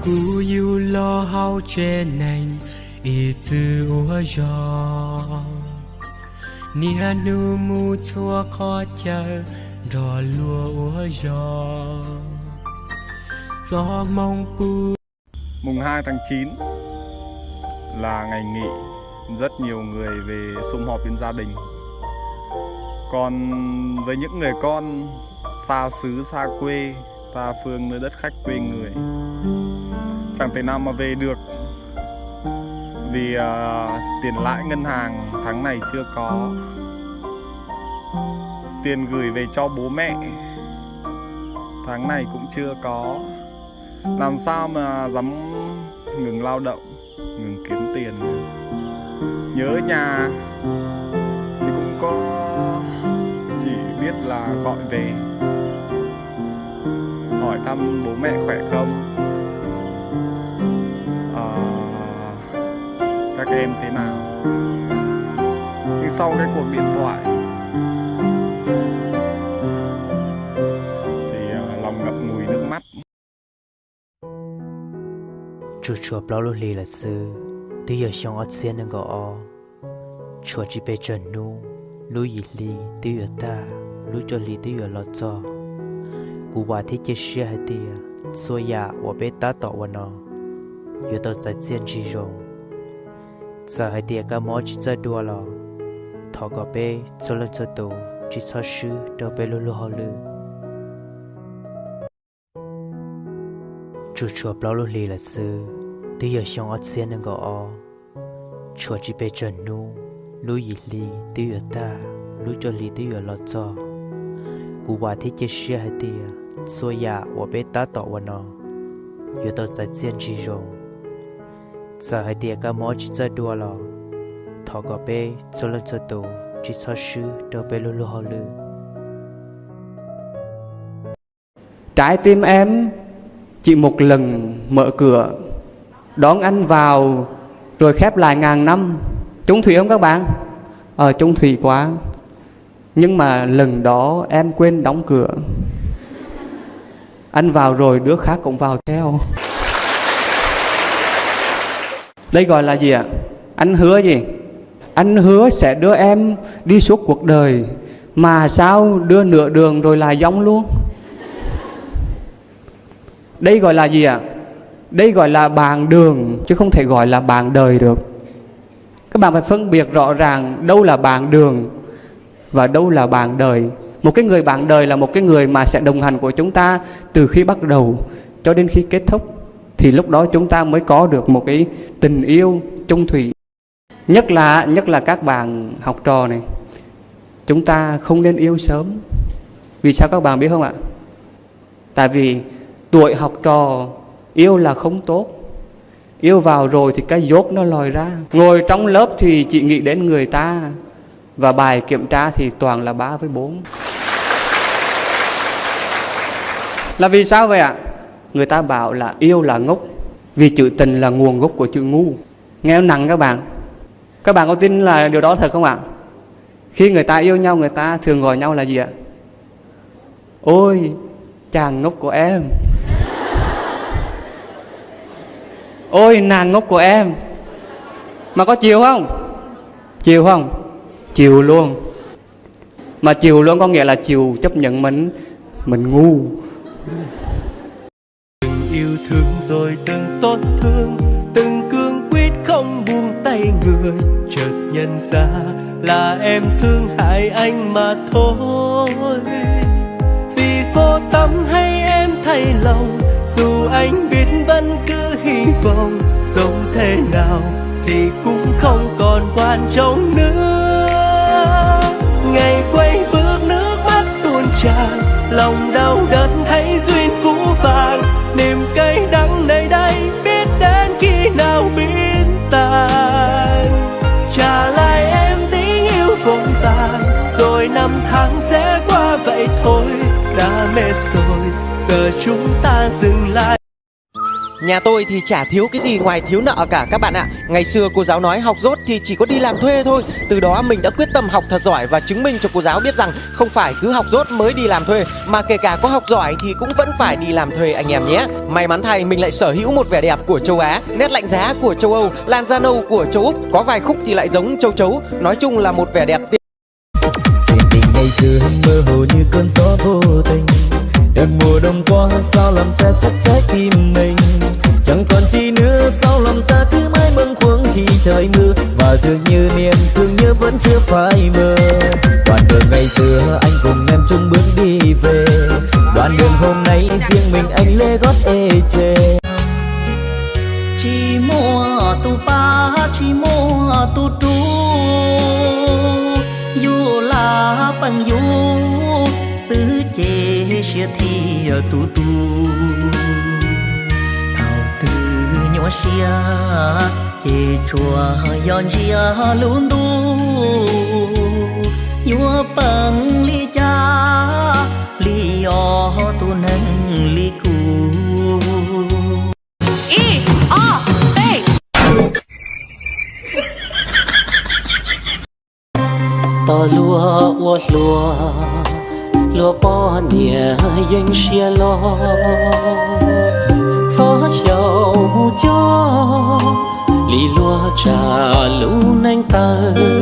Kuv yug los hauv tsev neeg ib txwm ua zog, niaj hnub mus txhua qhov chaw nrog luag ua zog. Txoj hmoo pub Mùng hai tháng chín là ngày nghỉ, rất nhiều người về sum họp bên gia đình. Còn với những người con xa xứ xa quê, tha phương nơi đất khách quê người, chẳng thể nào mà về được vì à, tiền lãi ngân hàng tháng này chưa có, tiền gửi về cho bố mẹ tháng này cũng chưa có, làm sao mà dám ngừng lao động, ngừng kiếm tiền. Nhớ nhà thì cũng có, chỉ biết là gọi về hỏi thăm bố mẹ khỏe không, à, các em thế nào. Nhưng sau cái cuộc điện thoại thì à, lòng ngậm ngùi nước mắt. Tsuas tshuav plaub lub hlis lawm xwb, twb yog xyoo ob txhiab nees nkaum ob. Tshuav tsis pes tsawg hnub, lub yim hli twb yuav tag, lub cuaj hli twb yuav los txog. Kuv vam thiab cia siab hais tias txhua yam uas peb tab tom ua no yuav tau txais txiaj ntsig zoo. Txawm hais tias kab mob tsis txawj dua los thov kom peb txhua leej txhua tus tsis txhob swb rau peb lub luag hauj lwm. Tsuas tshuav plaub lub hlis lawm xwb, twb yog xyoo ob txhiab nees nkaum ob. Tshuav tsis pes tsawg hnub, lub yim hli twb yuav tag, lub cuaj hli twb yuav los txog. Kuv vam thiab cia siab hais tias txhua yam uas peb tab tom ua no yuav tau txais txiaj ntsig zoo. Txawm hais tias kab mob tsis txawj dua los thov kom peb txhua leej txhua tus tsis txhob swb rau peb lub luag hauj lwm. Trái tim em chỉ một lần mở cửa, đón anh vào rồi khép lại ngàn năm. Chung thủy không các bạn? Ờ, chung thủy quá. Nhưng mà lần đó em quên đóng cửa. Anh vào rồi đứa khác cũng vào theo. Đây gọi là gì ạ? Anh hứa gì? Anh hứa sẽ đưa em đi suốt cuộc đời, mà sao đưa nửa đường rồi là giống luôn. Đây gọi là gì ạ? Đây gọi là bạn đường, chứ không thể gọi là bạn đời được. Các bạn phải phân biệt rõ ràng đâu là bạn đường và đâu là bạn đời. Một cái người bạn đời là một cái người mà sẽ đồng hành của chúng ta từ khi bắt đầu cho đến khi kết thúc. Thì lúc đó chúng ta mới có được một cái tình yêu chung thủy. Nhất là, nhất là các bạn học trò này, chúng ta không nên yêu sớm. Vì sao các bạn biết không ạ? Tại vì tuổi học trò yêu là không tốt. Yêu vào rồi thì cái dốt nó lòi ra. Ngồi trong lớp thì chỉ nghĩ đến người ta, và bài kiểm tra thì toàn là ba với bốn. Là vì sao vậy ạ? Người ta bảo là yêu là ngốc, vì chữ tình là nguồn gốc của chữ ngu. Nghe nó nặng các bạn. Các bạn có tin là điều đó thật không ạ? Khi người ta yêu nhau, người ta thường gọi nhau là gì ạ? Ôi, chàng ngốc của em. Ôi, nàng ngốc của em. Mà có chiều không? Chiều không? Chiều luôn. Mà chiều luôn có nghĩa là chiều chấp nhận mình, mình ngu. Từng yêu thương rồi từng tổn thương, từng cương quyết không buông tay người, chợt nhận ra là em thương hại anh mà thôi. Vì vô tâm hay em thay lòng, dù anh biết vẫn cứ hy vọng, sống thế nào thì cũng không còn quan trọng nữa. Ngày quay bước nước mắt tuôn tràn, lòng đau đớn thấy duyên phũ phàng, niềm cay đắng nơi đây biết đến khi nào biến tan. Trả lại em tình yêu vội vàng, rồi năm tháng sẽ qua vậy thôi. Đã mệt rồi, giờ chúng ta dừng lại. Nhà tôi thì chả thiếu cái gì ngoài thiếu nợ cả các bạn ạ. Ngày xưa cô giáo nói học dốt thì chỉ có đi làm thuê thôi. Từ đó mình đã quyết tâm học thật giỏi và chứng minh cho cô giáo biết rằng không phải cứ học dốt mới đi làm thuê, mà kể cả có học giỏi thì cũng vẫn phải đi làm thuê anh em nhé. May mắn thay mình lại sở hữu một vẻ đẹp của châu Á, nét lạnh giá của châu Âu, làn da nâu của châu Úc, có vài khúc thì lại giống châu chấu. Nói chung là một vẻ đẹp Chuyện tình ngày xưa mơ hồ như cơn gió vô tình. Đợt mùa đông qua sao làm xe sắt trái tim mình. Chẳng còn chi nữa, sao lòng ta cứ mãi bâng khuâng khi trời mưa. Và dường như niềm thương nhớ vẫn chưa phai mờ. Đoạn đường ngày xưa anh cùng em chung bước đi về. Đoạn đường hôm nay riêng mình anh lê gót ê chề. Tsis muaj tus pab, tsis muaj tus rub, yus lam peem yus xwb ces siab thiaj tu tu. Thaum twg nyuaj siab ces tsuas yog ntsia lub ntuj, yuav peem li cas li os tus neeg li kuv. Ib, ob, peb. Tos luag ua hluas, luag poj niam yeej siab loj. Txhob xyaum mus coj li luag tsam lub neej tawg.